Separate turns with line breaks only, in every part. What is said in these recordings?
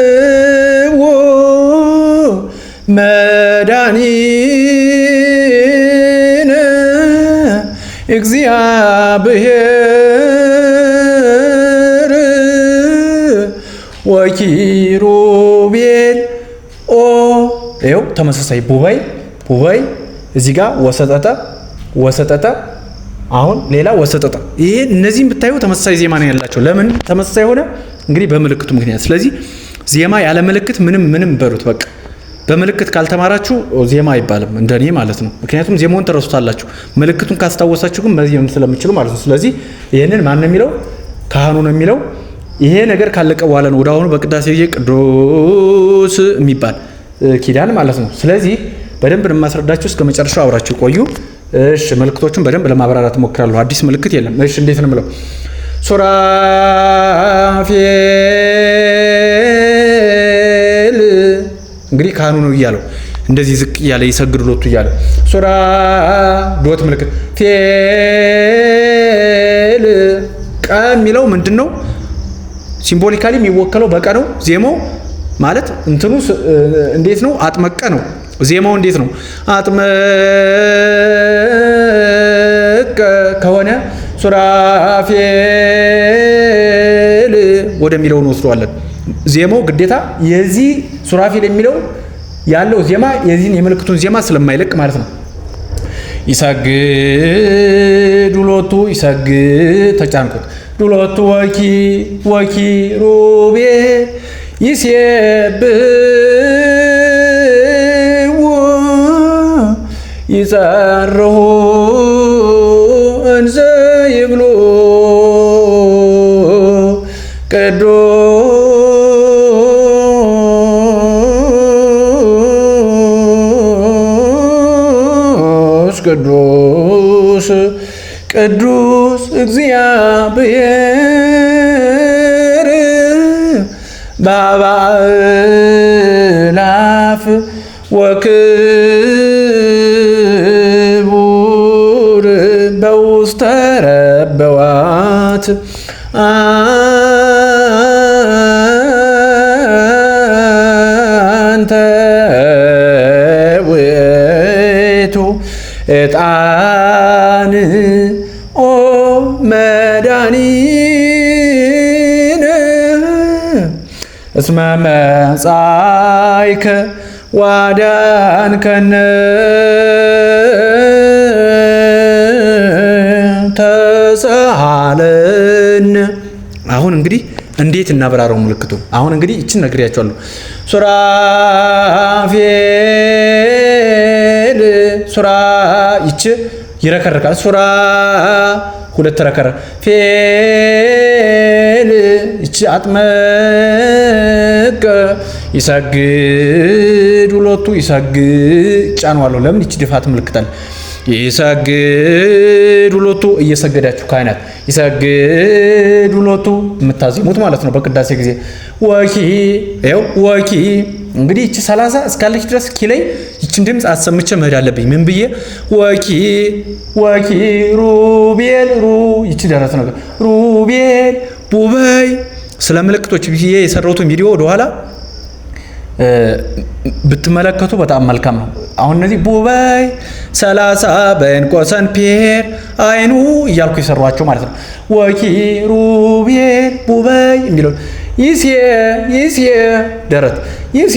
ይሴብሕዎ መድኃኒነ እግዚአብሔር ወኪሩቤል ኦ። ይኸው ተመሳሳይ ቡባይ ቡባይ እዚህ ጋር ወሰጠጠ ወሰጠጠ፣ አሁን ሌላ ወሰጠጠ። ይሄ እነዚህም ብታዩ ተመሳሳይ ዜማ ነው ያላቸው። ለምን ተመሳሳይ ሆነ? እንግዲህ በምልክቱ ምክንያት። ስለዚህ ዜማ ያለ ምልክት ምንም ምንም በሉት፣ በቃ በምልክት ካልተማራችሁ ዜማ አይባልም፣ እንደኔ ማለት ነው። ምክንያቱም ዜማውን ትረሱታላችሁ። ምልክቱን ካስታወሳችሁ ግን መዜም ስለምችሉ ማለት ነው። ስለዚህ ይህንን ማን ነው የሚለው? ካህኑ ነው የሚለው። ይሄ ነገር ካለቀ በኋላ ነው ወደ አሁኑ በቅዳሴ ጊዜ ቅዱስ የሚባል ኪዳን ማለት ነው። ስለዚህ በደንብ ነው የማስረዳችሁ። እስከ መጨረሻው አብራችሁ ቆዩ። እሺ፣ ምልክቶቹን በደንብ ለማብራራት እሞክራለሁ። አዲስ ምልክት የለም። እሺ፣ እንዴት ነው የምለው? ሱራፌል እንግዲህ ካህኑ ነው እያለው እንደዚህ ዝቅ እያለ ይሰግድ ሎቱ እያለ ሱራ dot ምልክት ፌል ቀ የሚለው ምንድን ነው? Symbolically የሚወከለው በቀ ነው። ዜማው ማለት እንትኑ እንዴት ነው? አጥመቀ ነው። ዜማው እንዴት ነው? አጥመቀ ከሆነ ሱራፌል ወደሚለው እንወስደዋለን። ዜማው ግዴታ የዚህ ሱራፌል የሚለው ያለው ዜማ የዚህን የምልክቱን ዜማ ስለማይለቅ ማለት ነው። ይሰግድ ሎቱ ይሰግድ ተጫንኩት ዱሎቱ ወኪ ወኪ ሩቤል ይሴብሕዎ ይጸርሁ እንዘ ይብሉ ቅዱስ ቅዱስ ቅዱስ እግዚአብሔር በአእላፍ ወክቡር በውስተ ረበዋት አንተ ውእቱ ዕጣን ኦ መድኃኒነ እስመ መጻእከ ዋዳንከነ ተሰሃለን። አሁን እንግዲህ እንዴት እናብራራው ምልክቱ? አሁን እንግዲህ ይችን ነግሬያቸዋለሁ። ሱራፌል ሱራ ይች ይረከርካል። ሱራ ሁለት ረከረ ፌል ይች አጥመቀ ይሰግድ ሁለቱ ይሰግድ ጫኗለሁ። ለምን ይች ድፋት ምልክታል። ይሰግድ ሁለቱ እየሰገዳችሁ ካህናት ይሰግድ ሁለቱ የምታዜሙት ማለት ነው። በቅዳሴ ጊዜ ወኪ ይኸው ወኪ እንግዲህ ይቺ 30 እስካለች ድረስ ኪ ላይ ይችን ድምፅ አሰምቼ መሄድ አለብኝ። ምን ብዬ? ወኪ ወኪ ሩቤል ሩ ይቺ ደረስ ነገር ሩቤል ቡበይ። ስለ ምልክቶች ብዬ የሰራሁትን ቪዲዮ ወደኋላ ብትመለከቱ በጣም መልካም ነው። አሁን እነዚህ ቡበይ 30 በእንቆ ሰንፔር አይኑ እያልኩ የሰሯቸው ማለት ነው። ወኪ ሩቤል ቡበይ የሚለው ይሴ ይሴ ደረት ይሴ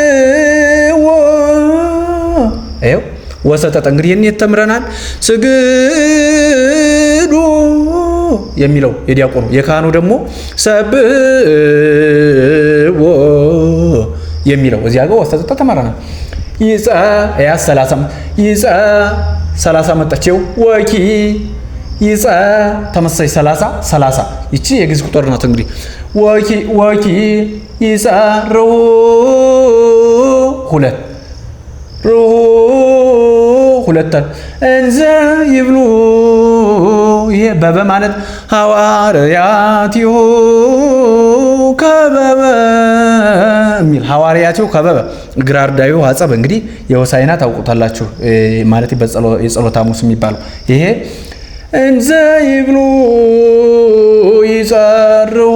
ብህዎ ይኸው ወሰጠጠ እንግዲህ ይህን ተምረናል። ስግዱ የሚለው የዲያቆኑ፣ የካህኑ ደግሞ ሰብሕዎ የሚለው እዚያ ጋር ወሰጠጠ ተምረናል። ይጸ ያ 30 ይጸ 30 መጣቸው ወኪ ይጸ ተመሳሳይ 30 30 ይቺ የግዕዝ ቁጥር ናት። እንግዲህ ወኪ ወኪ ይጸ ርሁ ሁለት ርሁ ሁለት እንዘ ይብሉ ይሄ በበ ማለት ሐዋርያቲሁ ከበበ የሚል ሐዋርያቲሁ ከበበ ግራርዳዩ አጸበ። እንግዲህ የሆሳዕና ታውቁታላችሁ ማለት የጸሎተ ሐሙስ የሚባለው ይሄ እንዘ ይብሉ ይጸርሁ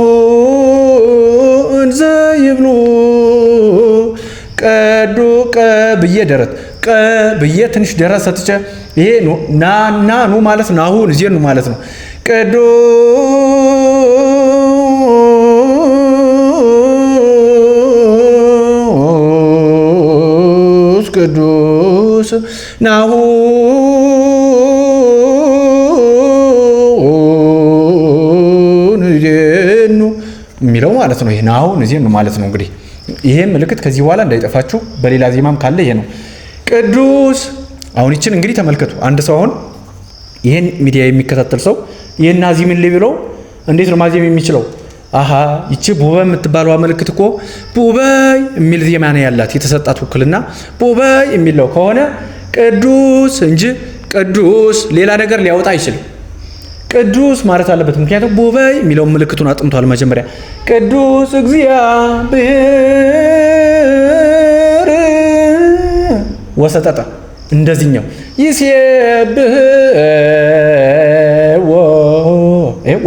እንዘ ይብሉ ቀዱ ቀ ብዬ ደረት ቀ ብዬ ትንሽ ደረት ሰጥቼ ይሄ ና ና ኑ ማለት ናሁ ዜኑ ማለት ነው። ቅዱስ ቅዱስ ናሁ ንዜኑ የሚለው ማለት ነው። ይሄ ናሁ ንዜኑ ማለት ነው። እንግዲህ ይሄ ምልክት ከዚህ በኋላ እንዳይጠፋችሁ፣ በሌላ ዜማም ካለ ይሄ ነው። ቅዱስ አሁን ይችን እንግዲህ ተመልከቱ። አንድ ሰው አሁን ይሄን ሚዲያ የሚከታተል ሰው ይሄን አዚምን ብሎ እንዴት ነው ማዜም የሚችለው? አሃ ይቺ ቡበ የምትባለዋ ምልክት እኮ ቡበይ የሚል ዜማ ነው ያላት የተሰጣት ውክልና ቡበይ የሚለው ከሆነ ቅዱስ እንጂ ቅዱስ ሌላ ነገር ሊያወጣ አይችልም። ቅዱስ ማለት አለበት። ምክንያቱም ቡበይ የሚለውን ምልክቱን አጥንቷል መጀመሪያ። ቅዱስ እግዚአብሔር ወሰጠጠ እንደዚህኛው ይሴብህ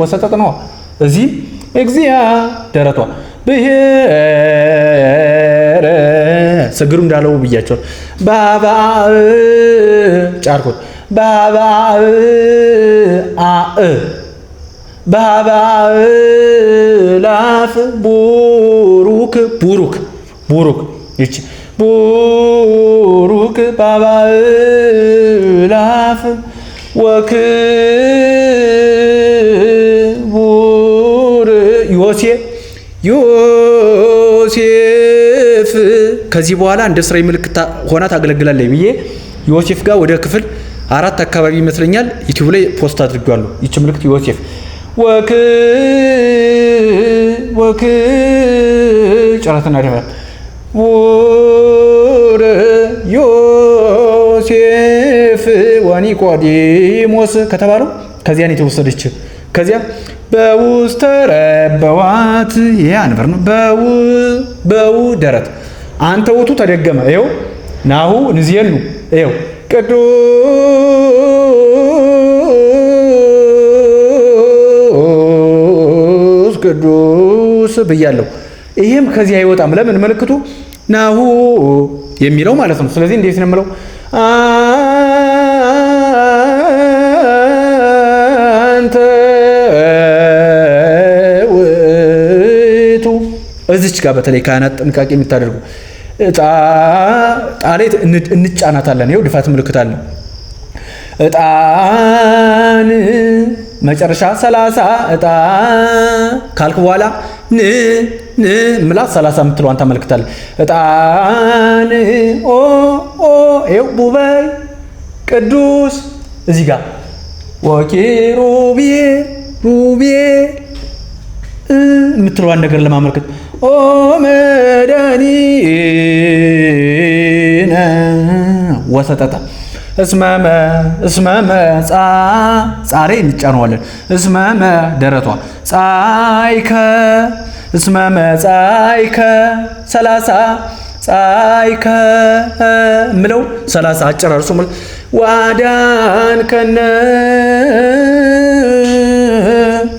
ወሰጠጥ ነው። እዚህም እግዚአ ደረቷ ብሔር ስግሩ እንዳለው ብያቸዋል። ባባ ጫርኩት ባባ አ ባባ ላፍ ቡሩክ ቡሩክ ቡሩክ ይቺ ቡሩክ ባባ ላፍ ወክቡር ዮሴፍ ዮሴፍ ከዚህ በኋላ እንደ ስራዊ ምልክት ሆና ታገለግላለች ብዬ ዮሴፍ ጋር ወደ ክፍል 4 አካባቢ ይመስለኛል ዩቲዩብ ላይ post አድርጌዋለሁ። ይቺ ምልክት ዮሴፍ ወክ ወክ ጨረትና ደፈር ውር ዮሴፍ ወኒቆዲሞስ ከተባለው ከዚያን የተወሰደች ከዚያ በውስተ ረበዋት ይሄ አንበር ነው። በው በው ደረት አንተ ውቱ ተደገመ። ይኸው ናሁ ንዜኑ ይኸው ቅዱስ ቅዱስ ብያለሁ። ይሄም ከዚህ አይወጣም። ለምን? ምልክቱ ናሁ የሚለው ማለት ነው። ስለዚህ እንዴት ነው የምለው? አንተ ውእቱ እዚች ጋር በተለይ ካህናት ጥንቃቄ የምታደርጉ ጣሌት እንጫናታለን። ይኸው ድፋት ምልክት አለ። ዕጣን መጨረሻ 30 ዕጣ ካልክ በኋላ ን ን ምላት 30 የምትለዋን ታመልክታለህ። ዕጣን ኦ ኦ ይኸው ቡበይ ቅዱስ እዚህ ጋር ወኪሩቤ ሩቤ የምትለዋን ነገር ለማመልከት ኦ መድኃኒነ ወሰጠጠ እስመመ እስመመ ጻ ጻሬ እንጫነዋለን። እስመመ ደረቷ ጻይከ እስመመ ጻይከ 30 ጻይከ ምለው 30 አጨራርሱ ዋዳን ከነ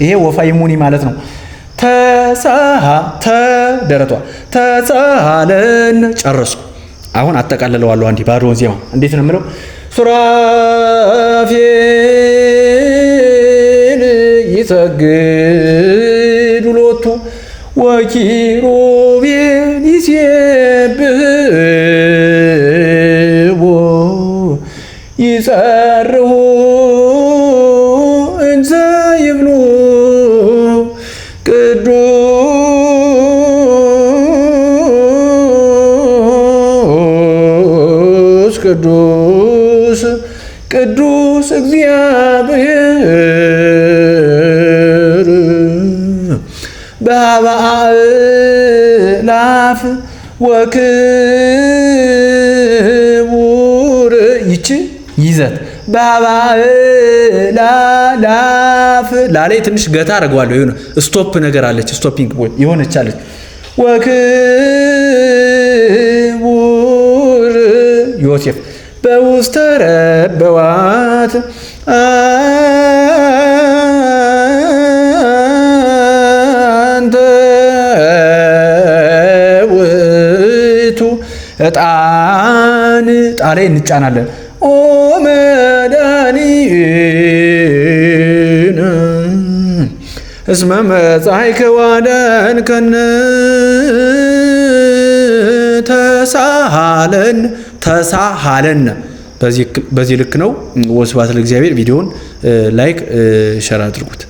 ይሄ ወፋይሙኒ ማለት ነው። ተሳሃ ተደረቷ ተሳሃለን ጨረስኩ። አሁን አጠቃልለዋለሁ። አንዴ ባዶውን ዜማ እንዴት ነው የምለው? ሱራፌል ይሰግዱ ሎቱ ወኪሩቤል ይሴብሕዎ ይጸርሁ እንዘ ይብሉ ቅዱስ ቅዱስ ቅዱስ እግዚአብሔር በኀበ አእላፍ ወክቡር ይቺ ይዘት በኀበ አእላፍ ላላይ ትንሽ ገታ አደርገዋለሁ። የሆነ stop ነገር አለች፣ stopping የሆነች አለች። ወክቡር ዮሴፍ በውስተ ረበዋት አንተ ውእቱ ዕጣን ጣ ላይ እንጫናለን። ኦ መድኃኒነ እስመ መጻእከ ወአድኀንከነ ተሳሃለን ተሳሃለን። በዚህ ልክ ነው። ወስብሐት ለእግዚአብሔር። ቪዲዮውን like share አድርጉት።